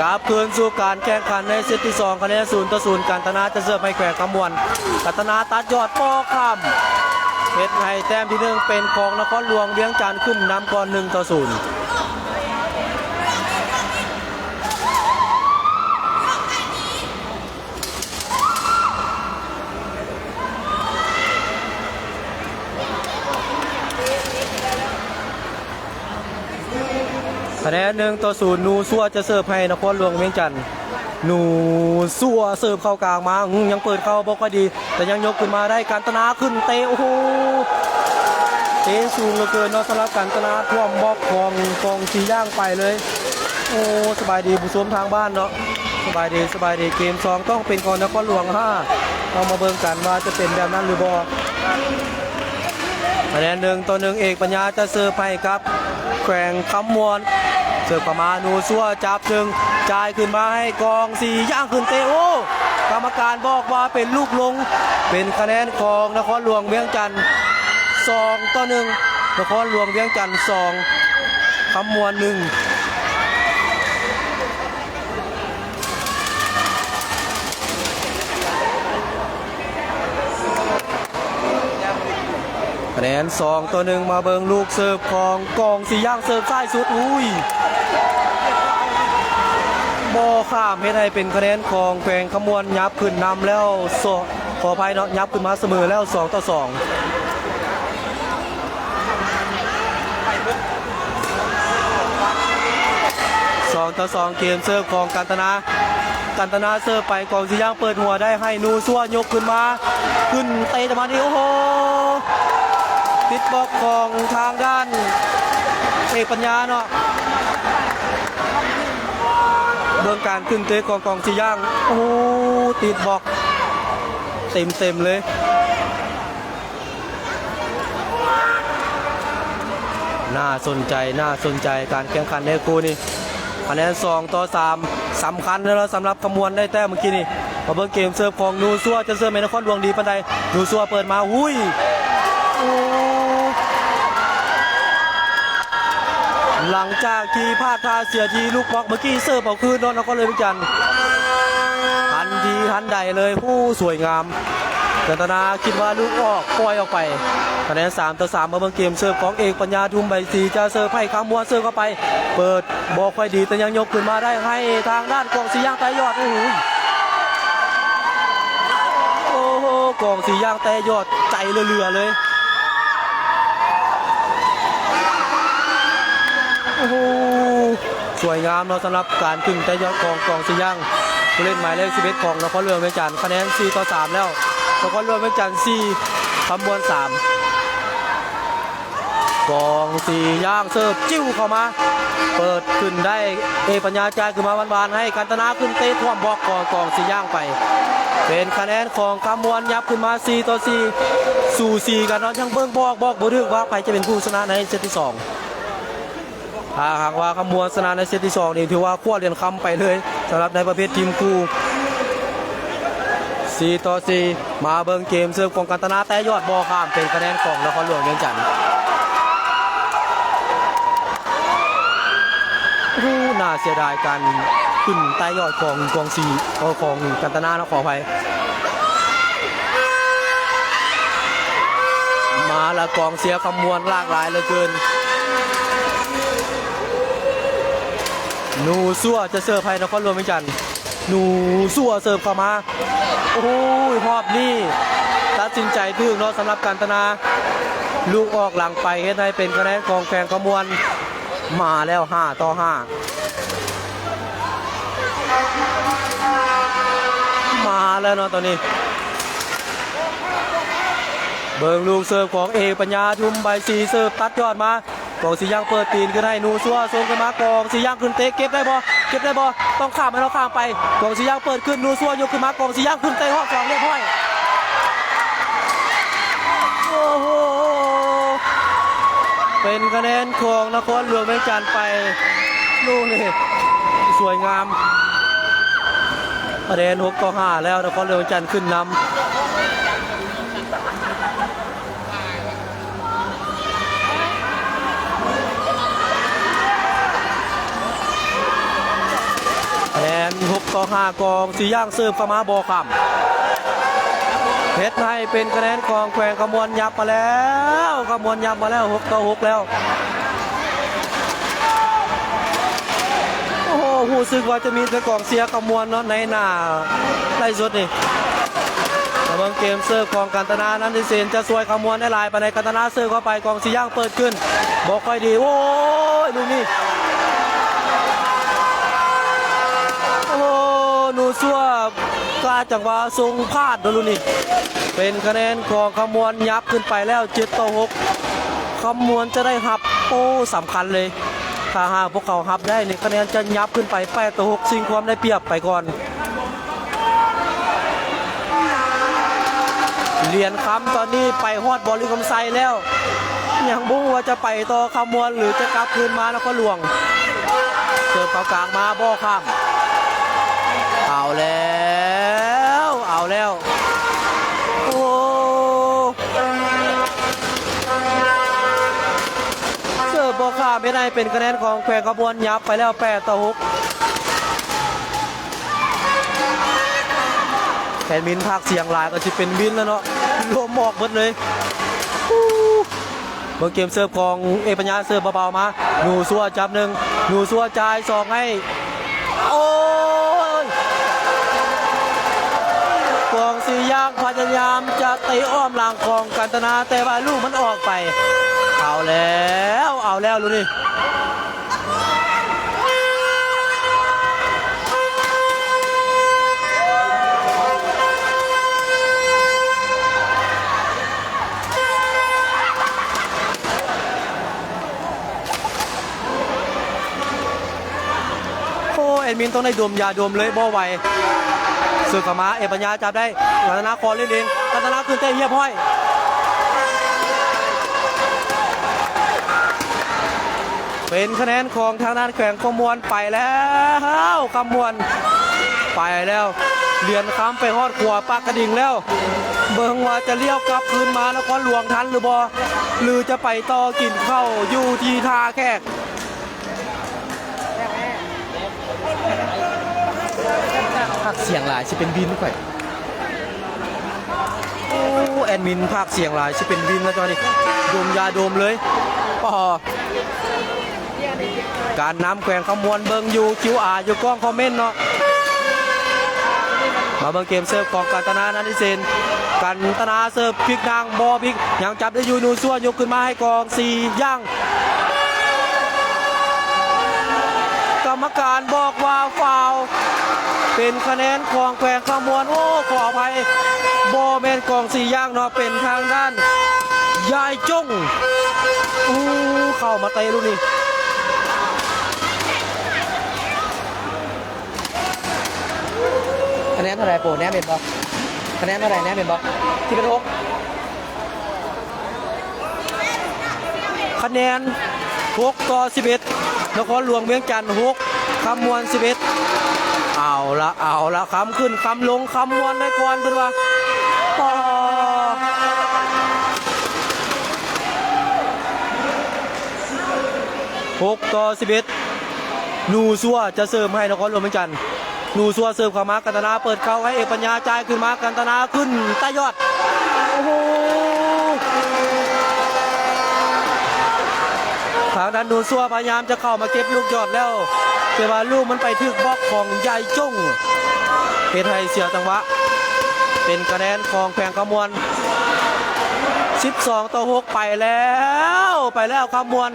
ກັບຄືນສູ່ການແຂ່ງຂັນໃນເຊັດທີສອງ ຄະແນນສູນຕໍ່ສູນ ກັນຕະນາຈະເສີບໃຫ້ແຂວງຄຳມ່ວນ. ກັນຕະນາຕັດຍອດປ້ອຂ້າມ ເຮັດໃຫ້ແຕ້ມທີໜຶ່ງເປັນຂອງນະຄອນຫຼວງວຽງຈັນ ຂຶ້ນນຳກ່ອນໜຶ່ງຕໍ່ສູນ. ຄະແນນໜຶ່ງຕໍ່ສູນ ນູຊວດຈະເສີບໃຫ້ນະຄອນຫຼວງວຽງຈັນ. ໜູຊົວເສີບເຂົ້າກາງມາ ຫຶ ຍັງເປີດເຂົ້າບໍ່ຄ່ອຍດີ ແຕ່ຍັງຍົກຂຶ້ນມາໄດ້ ກັນຕະນາຂຶ້ນເຕະ ໂອ້ໂຫ ເຕະສູງເຫຼືອເກີນເນາະ ສຳລັບກັນຕະນາ ຖ້ວມບລັອກຂອງກອງສີຢາງໄປເລີຍ. ໂອ້ ສະບາຍດີຜູ້ຊົມທາງບ້ານເນາະ ສະບາຍດີ ສະບາຍດີ. ເກມສອງຕ້ອງເປັນຂອງນະຄອນຫຼວງຫ້າ ຕ້ອງມາເບິ່ງກັນວ່າຈະເປັນແບບນັ້ນຫຼືບໍ່. ຄະແນນໜຶ່ງຕໍ່ໜຶ່ງ ເອກປັນຍາຈະເສີບໃຫ້ກັບແຂວງຄຳມ່ວນ ເສີບເຂົ້າມາ ໜູຊົວຈັບໜຶ່ງ ຈ່າຍຂຶ້ນມາໃຫ້ກອງສີຢາງຂຶ້ນເຕະ ໂອ້ ກຳມະການບອກວ່າເປັນລູກຫຼົງ ເປັນຄະແນນຂອງນະຄອນຫຼວງວຽງຈັນ ສອງຕໍ່ໜຶ່ງ ນະຄອນຫຼວງວຽງຈັນສອງ ຄຳມ່ວນໜຶ່ງ. ຄະແນນສອງຕໍ່ໜຶ່ງ ມາເບິ່ງລູກເສີບຂອງກອງສີຢາງ ເສີບຊ້າຍສຸດ ອຸ້ຍ ບໍ່ຂ້າມ ເຮັດໃຫ້ເປັນຄະແນນຂອງແຂວງຄຳມ່ວນ ຫຍັບຂຶ້ນນຳແລ້ວ ຂໍອະໄພເນາະ ຫຍັບຂຶ້ນມາສະເໝີແລ້ວ ສອງຕໍ່ສອງ. ສອງຕໍ່ສອງ ເກມເສີບຂອງກັນຕະນາ ກັນຕະນາເສີບໄປ ກອງສີຢາງເປີດຫົວໄດ້ໃຫ້ໜູຊົວ ຍົກຂຶ້ນມາ ຂຶ້ນເຕະຈັງຫວະນີ້ ໂອ້ໂຫ ຕິດບລັອກຂອງທາງດ້ານເອກປັນຍາເນາະ. ເບິ່ງການຂຶ້ນເຕະຂອງກອງສີຢາງ ໂອ້ໂຫ ຕິດບລັອກເຕັມໆເລີຍ. ໜ້າສົນໃຈ ໜ້າສົນໃຈ ການແຂ່ງຂັນໃນຄູ່ນີ້ ຄະແນນສອງຕໍ່ສາມ ສຳຄັນແລ້ວສຳລັບຄຳມ່ວນ ໄດ້ແຕ້ມເມື່ອກີ້ນີ້. ມາເບິ່ງເກມເສີບຂອງໜູຊົວ ຈະເສີບໃຫ້ນະຄອນຫຼວງດີປານໃດ. ໜູຊົວເປີດມາ ຫຸຍ ໂອ້ ຫຼັງຈາກທີ່ພາດທ່າເສຍທີ່ລູກບລັອກເມື່ອກີ້ ເສີບເອົາຄືນເນາະ ນະຄອນຫຼວງວຽງຈັນ ທັນທີທັນໃດເລີຍ ໂອ້ ສວຍງາມ. ກັນຕະນາຄິດວ່າລູກອອກ ປ່ອຍອອກໄປ ຄະແນນສາມຕໍ່ສາມ. ມາເບິ່ງເກມເສີບຂອງເອກປັນຍາ ທຸມໃບສີ ຈະເສີບໃຫ້ຄຳມ່ວນ ເສີບເຂົ້າໄປ ເປີດບໍ່ຄ່ອຍດີ ແຕ່ຍັງຍົກຂຶ້ນມາໄດ້ໃຫ້ທາງດ້ານກອງສີຢາງແຕະຍອດ ໂອ້ໂຫ ໂອ້ໂຫ ກອງສີຢາງແຕະຍອດ ໃຈເຫຼືອໆເລີຍ ໂອ້ໂຫ. ສວຍງາມເນາະ ສຳລັບການຂຶ້ນແຕະຍອດຂອງກອງສີຢາງ ຜູ້ຫຼິ້ນໝາຍເລກສິບເອັດຂອງນະຄອນຫຼວງວຽງຈັນ ຄະແນນສີ່ຕໍ່ສາມແລ້ວ ນະຄອນຫຼວງວຽງຈັນສີ່ ຄຳມ່ວນສາມ. ກອງສີຢາງເສີບຈິ້ວເຂົ້າມາ ເປີດຂຶ້ນໄດ້ ເອກປັນຍາຈ່າຍຂຶ້ນມາຫວານໆ ໃຫ້ກັນຕະນາຂຶ້ນເຕະຖ້ວມບລັອກຂອງກອງສີຢາງໄປ ເປັນຄະແນນຂອງຄຳມ່ວນ ຫຍັບຂຶ້ນມາສີ່ຕໍ່ສີ່ ສູສີກັນເນາະ ຍັງເບິ່ງບໍ່ອອກ ບອກບໍ່ຖືກວ່າໃຜຈະເປັນຜູ້ຊະນະໃນເຊັດທີສອງ. ຖ້າຫາກວ່າຄຳມ່ວນຊະນະໃນເຊັດທີສອງນີ້ ຖືວ່າຄວ້າຫຼຽນຄຳໄປເລີຍ ສຳລັບໃນປະເພດທີມຄູ່ ສີ່ຕໍ່ສີ່. ມາເບິ່ງເກມເສີບຂອງກັນຕະນາ ແຕະຍອດບໍ່ຂ້າມ ເປັນຄະແນນຂອງນະຄອນຫຼວງວຽງຈັນ. ໂອ້ ໜ້າເສຍດາຍການຂຶ້ນແຕະຍອດຂອງກອງສີ ເອີ ຂອງກັນຕະນາເນາະ ຂໍອະໄພ. ມາລະ ກອງເຊຍຄຳມ່ວນຫຼາກຫຼາຍເຫຼືອເກີນ. ໜູຊົວຈະເສີບໃຫ້ນະຄອນຫຼວງວຽງຈັນ. ໜູຊົວເສີບເຂົ້າມາ. ໂອ້ໂຫ ຮອບນີ້ຕັດສິນໃຈຖືກເນາະ ສຳລັບກັນຕະນາ. ລູກອອກຫຼັງໄປເຮັດໃຫ້ເປັນຄະແນນຂອງແຂວງຄຳມ່ວນ. ມາແລ້ວ ຫ້າຕໍ່ຫ້າ ມາແລ້ວເນາະຕອນນີ້. ເບິ່ງລູກເສີບຂອງເອກປັນຍາ ທຸມໃບສີ ເສີບຕັດຍອດມາ. ກອງສີຢາງເປີດຕີນຂຶ້ນໃຫ້ໜູຊົວ ສົ່ງຂຶ້ນມາ ກອງສີຢາງຂຶ້ນເຕະ ເກັບໄດ້ບໍ່ ເກັບໄດ້ບໍ່ ຕ້ອງຂ້າມໃຫ້ເຮົາຂ້າມໄປ. ກອງສີຢາງເປີດຂຶ້ນ ໜູຊົວຍົກຂຶ້ນມາ ກອງສີຢາງຂຶ້ນເຕະຮອບສອງ ຮຽບຮ້ອຍ. ໂອ້ໂຫ ເປັນຄະແນນຂອງນະຄອນຫຼວງວຽງຈັນໄປ ລູກນີ້ສວຍງາມ. ຄະແນນຫົກຕໍ່ຫ້າແລ້ວ ນະຄອນຫຼວງວຽງຈັນຂຶ້ນນຳ. ຄະແນນຫົກຕໍ່ຫ້າ ກອງສີຢາງເສີບເຂົ້າມາບໍ່ຂ້າມ ເຮັດໃຫ້ເປັນຄະແນນຂອງແຂວງຄຳມ່ວນ ຫຍັບມາແລ້ວ ຄຳມ່ວນຫຍັບມາແລ້ວ ຫົກຕໍ່ຫົກແລ້ວ. ໂອ້ໂຫ ຮູ້ສຶກວ່າຈະມີແຕ່ກອງເຊຍຄຳມ່ວນເນາະ ໃນໜ້າໄລຟ໌ສົດນີ້. ມາເບິ່ງເກມເສີບຂອງກັນຕະນາ ນັນທິເສນ ຈະຊ່ວຍຄຳມ່ວນໄດ້ຫຼາຍປານໃດ. ກັນຕະນາເສີບເຂົ້າໄປ ກອງສີຢາງເປີດຂຶ້ນ ບໍ່ຄ່ອຍດີ. ໂອ້ຍ ລູກນີ້ ໂອ້ ນູຊວ ກາຈັງຫວະສົ່ງພາດເນາະລູກນີ້. ເປັນຄະແນນຂອງຄຳມ່ວນ ຫຍັບຂຶ້ນໄປແລ້ວ ເຈັດຕໍ່ຫົກ. ຄຳມ່ວນຈະໄດ້ຮັບ ໂອ້ ສຳຄັນເລີຍ. ຖ້າຫາກພວກເຂົາຮັບໄດ້ນີ້ ຄະແນນຈະຫຍັບຂຶ້ນໄປ ແປດຕໍ່ຫົກ ຊິງຄວາມໄດ້ປຽບໄປກ່ອນ. ຫຼຽນຄຳຕອນນີ້ໄປຮອດບໍລິຄຳໄຊແລ້ວ ຍັງບໍ່ຮູ້ວ່າຈະໄປຕໍ່ຄຳມ່ວນ ຫຼື ຈະກັບຄືນມານະຄອນຫຼວງ. ເສີບເຂົ້າກາງມາບໍ່ຂ້າມ. ເອົາແລ້ວ ເອົາແລ້ວ ໂອ້ ເສີບບໍ່ຂ້າມ ເຮັດໃຫ້ເປັນຄະແນນຂອງແຂວງຄຳມ່ວນ ຫຍັບໄປແລ້ວ ແປດຕໍ່ຫົກ. ແອດມິນພາກສຽງຫຼາຍກໍຊິເປັນວິນແລ້ວເນາະ ລົມອອກເບິດເລີຍ. ເບິ່ງເກມເສີບຂອງເອກປັນຍາ ເສີບເບົາໆມາ ນູຊວ ຈັບໜຶ່ງ ນູຊວ ຈ່າຍສອງໃຫ້ ໂອ້ຍ ກອງສີຢາງພະຍາຍາມຈະເຕະອ້ອມຫຼັງຂອງກັນຕະນາ ແຕ່ວ່າລູກມັນອອກໄປ. ເອົາແລ້ວ ເອົາແລ້ວລູກນີ້. ໂອ້ ແອດມິນຕ້ອງໄດ້ດົມຢາດົມເລີຍ ບໍ່ໄຫວ. ເສີບເຂົ້າມາ ເອກປັນຍາຈັບໄດ້ ກັນຕະນາຂໍຫຼິ້ນເອງ ກັນຕະນາຂຶ້ນເຕະຮຽບຮ້ອຍ. ເປັນຄະແນນຂອງທາງດ້ານແຂວງຄຳມ່ວນໄປແລ້ວ ຄຳມ່ວນໄປແລ້ວ. ຫຼຽນຄຳໄປຮອດຂົວປາກກະດິງແລ້ວ ເບິ່ງວ່າຈະລ້ຽວກັບຄືນມານະຄອນຫຼວງທັນຫຼືບໍ່ ຫຼື ຈະໄປຕໍ່ກິນເຂົ້າຢູ່ທີ່ທ່າແຂກ. ພາກສຽງຫຼາຍຊິເປັນວິນຂ້ອຍ. ໂອ້ ແອດມິນພາກສຽງຫຼາຍຊິເປັນວິນແລ້ວ ຈັງຫວະນີ້ດົມຢາດົມເລີຍ. ປໍ ການນຳແຂວງຄຳມ່ວນເບິ່ງຢູ່ຄິວອາ ຢູ່ກ້ອງຄອມເມັນເນາະ. ມາເບິ່ງເກມເສີບຂອງກັນຕະນາ ນັນທິເສນ ກັນຕະນາເສີບພິກນາງບໍ່ພິກ ຍັງຈັບໄດ້ຢູ່ ນູຊວ ຍົກຂຶ້ນມາໃຫ້ກອງສີຢາງ ກຳມະການບອກວ່າຟາວ ເປັນຄະແນນຂອງແຂວງຄຳມ່ວນ. ໂອ້ ຂໍອະໄພ ບໍ່ແມ່ນກອງສີຢາງເນາະ ເປັນທາງດ້ານຍາຍຈົງ. ໂອ້ ເຂົ້າມາເຕະລູກນີ້ ຄະແນນເທົ່າໃດໂປ ແນມເຫັນບໍ່? ຄະແນນເທົ່າໃດ ແນມເຫັນບໍ່? ສິບເອັດຫົກ. ຄະແນນຫົກຕໍ່ສິບເອັດ ນະຄອນຫຼວງວຽງຈັນຫົກ ຄຳມ່ວນສິບເອັດ. ເອົາລະ ເອົາລະ ຄຳຂຶ້ນ ຄຳລົງ ຄຳມ່ວນໄວ້ກ່ອນ ເພິ່ນວ່າ. ອໍ ຫົກຕໍ່ສິບເອັດ ນູຊວ ຈະເສີມໃຫ້ນະຄອນຫຼວງວຽງຈັນ. ນູຊວເສີບເຂົ້າມາ ກັນຕະນາເປີດເຂົ້າໃຫ້ເອກປັນຍາ ຈ່າຍຂຶ້ນມາ ກັນຕະນາຂຶ້ນຕາຍອດ. ໂອ້ໂຫ ທາງດ້ານນູຊວພະຍາຍາມຈະເຂົ້າມາເກັບລູກຍອດແລ້ວ ແຕ່ວ່າລູກມັນໄປຖືກບລັອກຂອງຍາຍຈົງ ເຮັດໃຫ້ເສຍຈັງຫວະ. ເປັນຄະແນນຂອງແຂວງຄຳມ່ວນ ສິບສອງຕໍ່ຫົກ. ໄປແລ້ວ ໄປແລ້ວຄຳມ່ວນ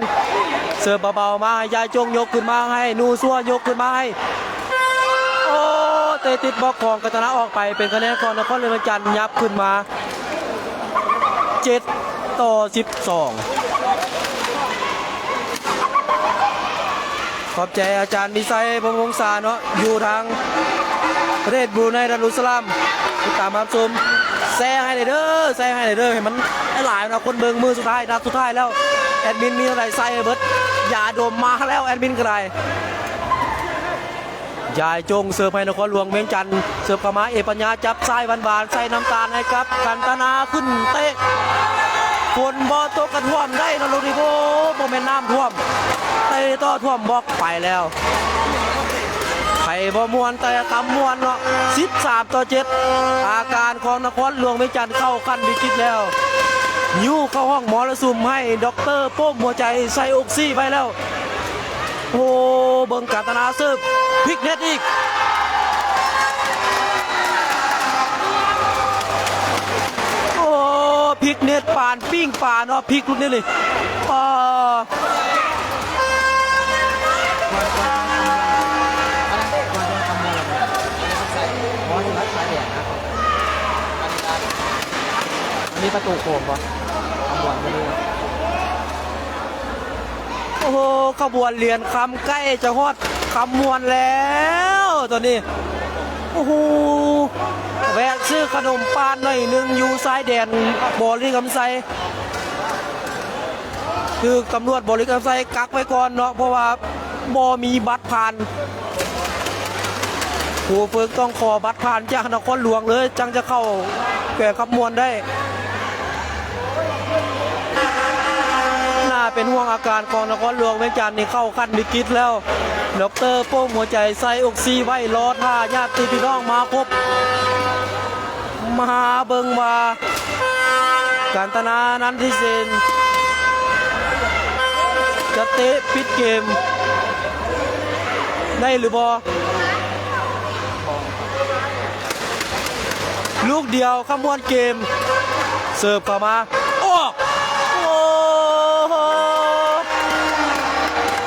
ເສີບເບົາໆມາໃຫ້ຍາຍຈົງ ຍົກຂຶ້ນມາໃຫ້ນູຊວ ຍົກຂຶ້ນມາໃຫ້ ໂອ້ ເຕະຕິດບລັອກຂອງກັນຕະນາອອກໄປ. ເປັນຄະແນນຂອງນະຄອນຫຼວງວຽງຈັນ ຫຍັບຂຶ້ນມາ ເຈັດຕໍ່ສິບສອງ. ຂອບໃຈອາຈານວິໄຊ ພົມວົງສາເນາະ ຢູ່ທາງປະເທດບຣູໄນ ດາຣຸດສະລາມ ຕິດຕາມຮັບຊົມ. ແຊໃຫ້ແດ່ເດີ ແຊໃຫ້ແດ່ເດີ ໃຫ້ມັນຫຼາຍໆເນາະ ຄົນເບິ່ງ. ມື້ສຸດທ້າຍ ນັດສຸດທ້າຍແລ້ວ ແອດມິນມີເທົ່າໃດໃສ່ໃຫ້ເບິດ. ຢາດົມມາແລ້ວ ແອດມິນກໍໄດ້. ຢາຍຈົງເສີບໃຫ້ນະຄອນຫຼວງວຽງຈັນ ເສີບເຂົ້າມາ ເອກປັນຍາ ຈັບຊ້າຍຫວານໆ ໃສ່ນ້ຳຕານໃຫ້ກັບກັນຕະນາ ຂຶ້ນເຕະ. ຝົນບໍ່ຕົກກະຖ້ວມໄດ້ເນາະລູກນີ້. ໂອ້ ບໍ່ແມ່ນນ້ຳຖ້ວມ ເຕະຕໍ່ຖ້ວມບລັອກໄປແລ້ວ. ໃຜບໍ່ມ່ວນແຕ່ຄຳມ່ວນເນາະ. ສິບສາມຕໍ່ເຈັດ ອາການຂອງນະຄອນຫຼວງວຽງຈັນເຂົ້າຂັ້ນວິກິດແລ້ວ. ຍູ້ເຂົ້າຫ້ອງມໍລະສຸມໃຫ້ ດັອກເຕີ ໂປ້ມຫົວໃຈໃສ່ອົກຊີໄວ້ແລ້ວ. ໂອ້ ເບິ່ງກັນຕະນາເສີບ ພິກເນັດອີກ. ໂອ້ ພິກເນັດປານປີ້ງປາເນາະ ພິກລູກນີ້ນີ້. ອໍ ປະຕູໂຂງບໍ່? ຂະບວນບໍ່ມີ. ໂອ້ໂຫ ຂະບວນຫຼຽນຄຳໃກ້ຈະຮອດຄຳມ່ວນແລ້ວຕອນນີ້. ໂອ້ໂຫ ແວະຊື້ຂະໜົມປານໜ້ອຍໜຶ່ງຢູ່ຊາຍແດນບໍລິຄຳໄຊ. ຖືກຕຳຫຼວດບໍລິຄຳໄຊກັກໄວ້ກ່ອນເນາະ ເພາະວ່າບໍ່ມີບັດຜ່ານ. ຄູຝຶກຕ້ອງຂໍບັດຜ່ານຈາກນະຄອນຫຼວງເລີຍ ຈັ່ງຈະເຂົ້າແຂວງຄຳມ່ວນໄດ້. ໜ້າເປັນຫ່ວງອາການຂອງນະຄອນຫຼວງວຽງຈັນນີ້ເຂົ້າຂັ້ນວິກິດແລ້ວ. ດອກເຕີ ໂປ້ງຫົວໃຈໃສ່ອົກຊີໄວ້ ລໍຖ້າຍາດຕິພີ່ນ້ອງມາພົບ. ມາເບິ່ງວ່າ ກັນຕະນາ ນັນທິເສນ ຈະເຕະປິດເກມໄດ້ຫຼືບໍ່? ລູກດຽວ ຄຳມ່ວນເກມ ເສີບເຂົ້າມາ ອອກ. ໂອ້ໂຫ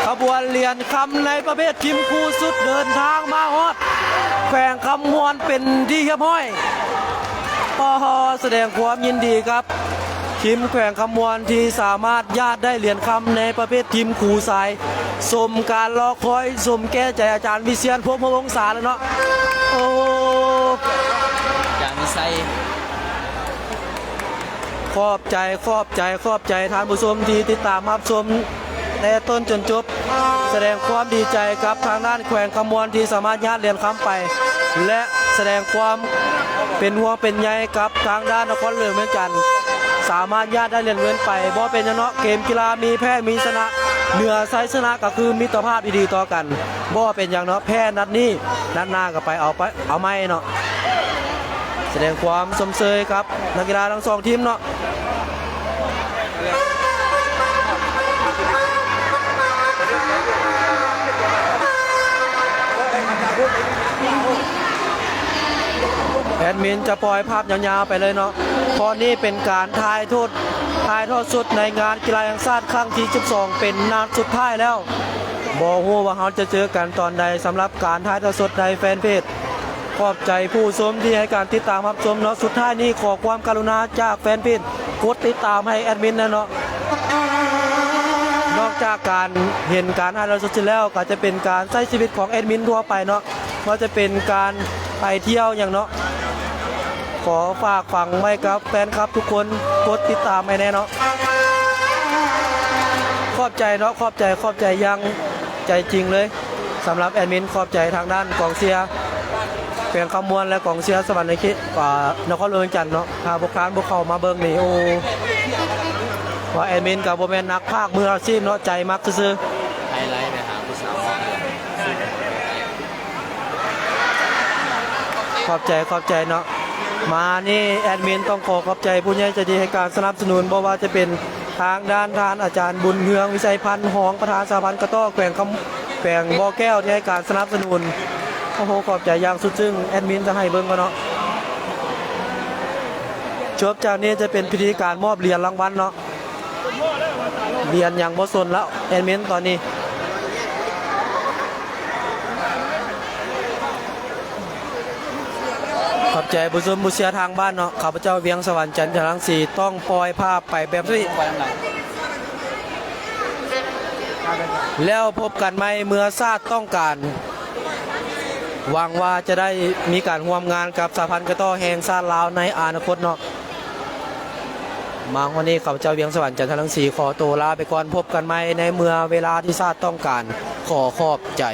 ຂະບວນຫຼຽນຄຳໃນປະເພດທີມຄູ່ຊຸດເດີນທາງມາຮອດແຂວງຄຳມ່ວນເປັນທີ່ຮຽບຮ້ອຍ. ໂອ້ໂຫ ສະແດງຄວາມຍິນດີກັບທີມແຂວງຄຳມ່ວນທີ່ສາມາດຍາດໄດ້ຫຼຽນຄຳໃນປະເພດທີມຄູ່ຊາຍ. ສົມການລໍຄອຍ ສົມແກ່ໃຈອາຈານວິຊຽນ ພົມ ພົມວົງສາແລ້ວເນາະ. ໂອ້ ອາຈານວິໄຊ. ຂອບໃຈ ຂອບໃຈ ຂອບໃຈທ່ານຜູ້ຊົມທີ່ຕິດຕາມຮັບຊົມແຕ່ຕົ້ນຈົນຈົບ. ສະແດງຄວາມດີໃຈກັບທາງດ້ານແຂວງຄຳມ່ວນທີ່ສາມາດຍາດຫຼຽນຄຳໄປ ແລະ ສະແດງຄວາມເປັນຫ່ວງເປັນໃຍກັບທາງດ້ານນະຄອນຫຼວງວຽງຈັນ ສາມາດຍາດໄດ້ຫຼຽນເງິນໄປ. ບໍ່ເປັນຫຍັງເນາະ ເກມກິລາມີແພ້ມີຊະນະ ເໜືອໄຊຊະນະກໍຄືມິດຕະພາບທີ່ດີຕໍ່ກັນ. ບໍ່ເປັນຫຍັງເນາະ ແພ້ນັດນີ້ ນັດໜ້າກໍໄປເອົາ ໄປເອົາໃໝ່ເນາະ. ສະແດງຄວາມຊົມເຊີຍກັບນັກກິລາທັງສອງທີມເນາະ. ແອດມິນຈະປ່ອຍພາບຍາວໆໄປເລີຍເນາະ ເພາະນີ້ເປັນການຖ່າຍໂທດ ຖ່າຍທອດສົດໃນງານກິລາແຫ່ງຊາດຄັ້ງທີສິບສອງ ເປັນນັດສຸດທ້າຍແລ້ວ. ບໍ່ຮູ້ວ່າເຮົາຈະເຈີກັນຕອນໃດ ສຳລັບການຖ່າຍທອດສົດໃນແຟນເພຈ. ຂອບໃຈຜູ້ຊົມທີ່ໃຫ້ການຕິດຕາມຮັບຊົມເນາະ. ສຸດທ້າຍນີ້ຂໍຄວາມກະລຸນາຈາກແຟນເພຈ ກົດຕິດຕາມໃຫ້ແອດມິນແດ່ເນາະ. ນອກຈາກການເຫັນການຖ່າຍທອດສົດແລ້ວ ກໍຈະເປັນການໃຊ້ຊີວິດຂອງແອດມິນທົ່ວໄປເນາະ ວ່າຈະເປັນການໄປທ່ຽວຫຍັງເນາະ. ຂໍຝາກຝັງໄວ້ກັບແຟນຄລັບທຸກຄົນ ກົດຕິດຕາມໃຫ້ແດ່ເນາະ. ຂອບໃຈເນາະ ຂອບໃຈ ຂອບໃຈຢ່າງໃຈຈິງເລີຍ. ສຳລັບແອດມິນ ຂອບໃຈທາງດ້ານກອງເຊຍແຂວງຄຳມ່ວນ ແລະ ກອງເຊຍສະຫວັນນະເຂດ ອ່າ ນະຄອນຫຼວງວຽງຈັນເນາະ. ຖ້າພວກທ່ານບໍ່ເຂົ້າມາເບິ່ງນີ້ ໂອ້ ວ່າແອດມິນກໍບໍ່ແມ່ນນັກພາກມືອາຊີບເນາະ ໃຈມັກຊື່ໆ. ໄຮໄລໄປຫາຜູ້ສາວ ຂອບໃຈ ຂອບໃຈເນາະ. ມານີ້ແອດມິນຕ້ອງຂໍຂອບໃຈຜູ້ໃຫຍ່ໃຈດີໃຫ້ການສະໜັບສະໜູນ ບໍ່ວ່າຈະເປັນທາງດ້ານທ່ານອາຈານບຸນເຮືອງ ວິໄຊພັນ ຮອງປະທານສະຫະພັນກະຕໍ້ແຂວງຄຳ ແຂວງບໍ່ແກ້ວ ທີ່ໃຫ້ການສະໜັບສະໜູນ. ໂອ້ໂຫ ຂອບໃຈຢ່າງສຸດຊຶ້ງ. ແອດມິນຈະໃຫ້ເບິ່ງກ່ອນເນາະ. ຈົບຈາກນີ້ຈະເປັນພິທີການມອບຫຼຽນລາງວັນເນາະ. ຫຼຽນຫຍັງບໍ່ສົນແລ້ວແອດມິນຕອນນີ້. ຂອບໃຈຜູ້ຊົມຜູ້ເຊຍທາງບ້ານເນາະ. ຂ້າພະເຈົ້າ ວຽງສະຫວັນ ຈັນທະລັງສີ ຕ້ອງປ່ອຍພາບໄປແບບນີ້ ແລ້ວພົບກັນໃໝ່ເມື່ອຊາດຕ້ອງການ. ຫວັງວ່າຈະໄດ້ມີການຮ່ວມງານກັບສະຫະພັນກະຕໍ້ແຫ່ງຊາດລາວໃນອະນາຄົດເນາະ. ມາຮອດນີ້ ຂ້າພະເຈົ້າ ວຽງສະຫວັນ ຈັນທະລັງສີ ຂໍໂຕລາໄປກ່ອນ. ພົບກັນໃໝ່ໃນເມື່ອເວລາທີ່ຊາດຕ້ອງການ. ຂໍຂອບໃຈ.